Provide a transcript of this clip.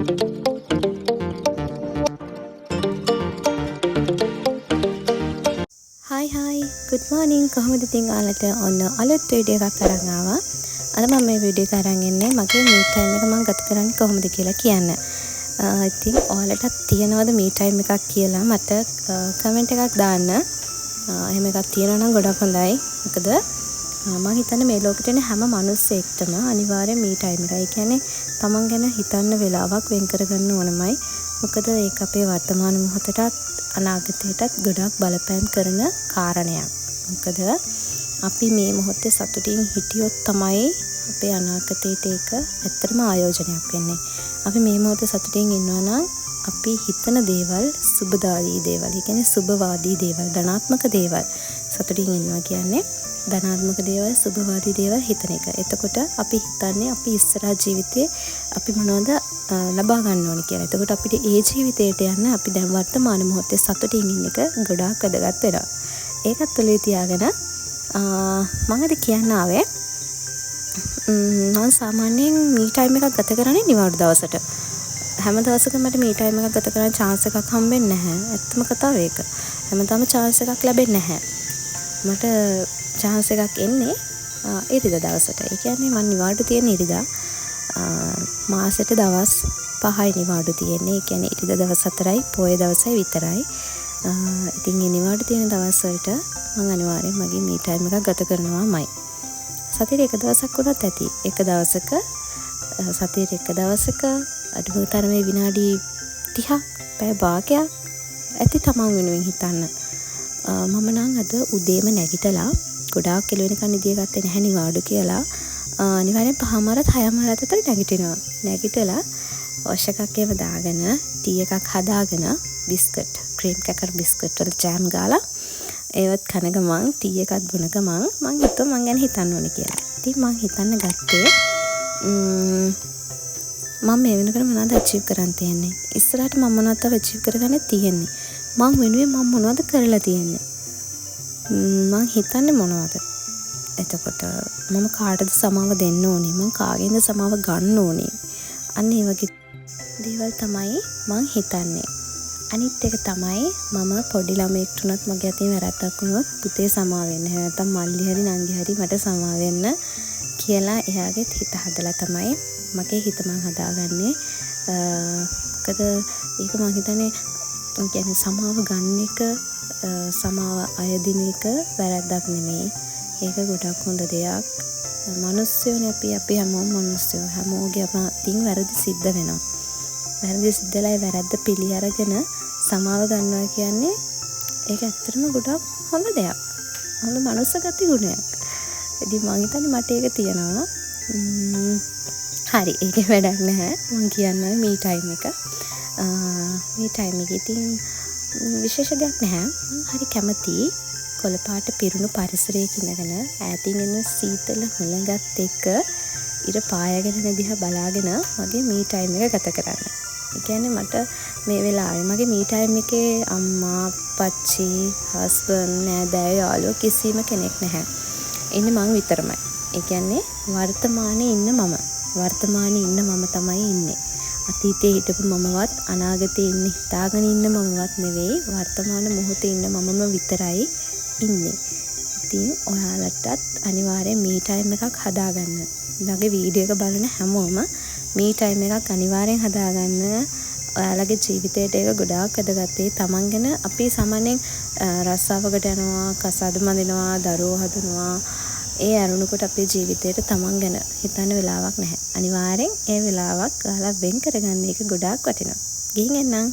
Hi hi, good morning. කොහොමද ඉතින් ඔයාලට? ඔන්න අලුත් වීඩියෝ එකක් අරන් ආවා. අද මම මේ වීඩියෝ එක අරන් එන්නේ මගේ මී ටයිම් එක මම ගත කරන්නේ කොහොමද කියලා කියන්න. ඉතින් ඔයාලටත් තියෙනවද මී ටයිම් එකක් කියලා මට කමෙන්ට් එකක් දාන්න. එහෙම එකක් තියෙනවා නම් ගොඩක් හොඳයි. මොකද මං හිතන්නේ මේ ලෝකෙට එන හැම මනුස්සයෙක්ටම අනිවාර්යෙන් මී ටයිම් එකයි. ඒ කියන්නේ තමන් ගැන හිතන්න වෙලාවක් වෙන් කරගන්න ඕනමයි. මොකද ඒක අපේ වර්තමාන මොහොතටත් අනාගතයටත් ගොඩක් බලපෑම් කරන කාරණයක්. මොකද අපි මේ මොහොතේ සතුටින් හිටියොත් තමයි අපේ අනාගතයට ඒක ඇත්තටම ආයෝජනයක් වෙන්නේ. අපි මේ මොහොතේ සතුටින් ඉන්නවා නම් අපි හිතන දේවල් සුබදායී දේවල්. ඒ කියන්නේ සුබවාදී දේවල්, ධනාත්මක දේවල්. සතුටින් ඉන්නවා කියන්නේ ධනාත්මක දේවල්, සුබවාදී දේවල් හිතන එක. එතකොට අපි හිතන්නේ අපි ඉස්සරහා ජීවිතේ අපි මොනවද ලබා ගන්න ඕනේ කියලා. එතකොට අපිට ඒ ජීවිතයට යන්න අපි දැන් වර්තමාන මොහොතේ සතුටින් ඉන්න එක ගොඩාක් වැදගත් වෙනවා. ඒකත් ඔළුවේ තියාගෙන මං අද කියන්න ආවේ, මං සාමාන්‍යයෙන් මී ටයිම් එකක් ගත කරන්නේ නිවාඩු දවසට. හැම දවසකම මට මී ටයිම් එකක් ගත කරන්න චාන්ස් එකක් හම්බෙන්නේ නැහැ. ඇත්තම කතාව ඒක. හැමදාම චාන්ස් එකක් ලැබෙන්නේ නැහැ. මට චාන්ස් එකක් එන්නේ ඉරිදා දවසට. ඒ කියන්නේ මං නිවාඩු තියෙන ඉරිදා. මාසෙට දවස් 5යි නිවාඩු තියෙන්නේ. ඒ කියන්නේ ඉරිදා දවස් 4යි පෝය දවසයි විතරයි. ඉතින් ඒ නිවාඩු තියෙන දවස් වලට මං අනිවාර්යෙන් මගේ මී ටයිම් එකක් ගත කරනවාමයි. සතියට එක දවසක් වුණත් ඇති. එක දවසක, සතියට එක දවසක අඩුම තරමේ විනාඩි 30ක්, පැය භාගයක් ඇති තමන් වෙනුවෙන් හිතන්න. මම නම් අද උදේම නැගිටලා ගොඩාක් එළි වෙනකන් නිදිය ගත්තේ නැහැ නිවාඩු කියලා. අනිවාර්යෙන් 5:30ත් 6:30ත් අතර නැගිටිනවා. නැගිටලා වොෂ් එකක් එහෙම දාගෙන, ටී එකක් හදාගෙන, බිස්කට්, ක්‍රීම් ක්‍රැකර් බිස්කට් වල ජෑම් ගාලා ඒවත් කන ගමන්, ටී එකත් බොන ගමන් මං හිතුවා මං ගැන හිතන්න ඕනේ කියලා. ඉතින් මං හිතන්න ගත්තේ මං මේ වෙනකොට මොනවද අචීව් කරන් තියෙන්නේ? ඉස්සරහට මං මොනවද තව අචීව් කරගන්න තියෙන්නේ? මං වෙනුවෙන් මං මොනවද කරලා තියෙන්නේ? මං හිතන්නේ මොනවද? එතකොට මම කාටද සමාව දෙන්න ඕනේ? මං කාගෙන්ද සමාව ගන්න ඕනේ? අන්න ඒ වගේ දේවල් තමයි මං හිතන්නේ. අනිත් එක තමයි මම පොඩි ළමයෙක්ට වුණත් මගේ අතින් වැරැද්දක් වුණොත් පුතේ සමා වෙන්න. එහෙම නැත්නම් මල්ලි හරි නංගි හරි මට සමා වෙන්න කියලා එයාගෙත් හිත හදලා තමයි මගේ හිත මං හදාගන්නේ. මොකද ඒක මං හිතන්නේ, ඒ කියන්නේ සමාව ගන්න එක, සමාව අයදින එක වැරැද්දක් නෙමෙයි. ඒක ගොඩක් හොඳ දෙයක්. මනුස්සයෝනේ අපි. අපි හැමෝම මනුස්සයෝ. හැමෝගේම අතින් වැරදි සිද්ධ වෙනවා. වැරදි සිද්ධ වෙලා ඒ වැරැද්ද පිළි අරගෙන සමාව ගන්නවා කියන්නේ ඒක ඇත්තටම ගොඩක් හොඳ දෙයක්. හොඳ මනුස්ස ගති ගුණයක්. ඉතින් මං හිතන්නේ මට ඒක තියෙනවා. හරි, ඒකේ වැඩක් නැහැ. මං කියන්න ආවේ මී ටයිම් එක. මී ටයිම් එක ඉතින් විශේෂ දෙයක් නැහැ. මං හරි කැමතියි කොළ පාට පිරුණු පරිසරයක ඉඳගෙන ඈතින් එන සීතල හුළඟත් එක්ක ඉර පායගෙන එන දිහා බලාගෙන මගේ මී ටයිම් එක ගත කරන්න. ඒ කියන්නේ මට මේ වෙලාවේ මගේ මී ටයිම් එකේ අම්මා, අප්පච්චි, හස්බන්ඩ්, නෑදෑයෝ, යාළුවෝ කිසිම කෙනෙක් නැහැ. ඉන්නේ මං විතරමයි. ඒ කියන්නේ වර්තමානයේ ඉන්න මම. වර්තමානයේ ඉන්න මම තමයි ඉන්නේ. අතීතයේ හිටපු මමවත් අනාගතයේ ඉන්න හිතාගෙන ඉන්න මමවත් නෙවෙයි, වර්තමාන මොහොතේ ඉන්න මමම විතරයි ඉන්නේ. ඉතින් ඔයාලටත් අනිවාර්යෙන් මී ටයිම් එකක් හදාගන්න. මගේ වීඩියෝ එක බලන හැමෝම මී ටයිම් එකක් අනිවාර්යෙන් හදාගන්න. ඔයාලගේ ජීවිතේට ඒක ගොඩාක් වැදගත් වෙයි. තමන් ගැන අපි සාමාන්‍යයෙන් රස්සාවකට යනවා, කසාද බඳිනවා, දරුවෝ හදනවා. ඒ ඇරුණකොට අපේ ජීවිතේට තමන් ගැන හිතන්න වෙලාවක් නැහැ. අනිවාර්යෙන් ඒ වෙලාවක් ඔයාලා වෙන් කරගන්න එක ගොඩාක් වටිනවා. ගිහින් එන්නම්.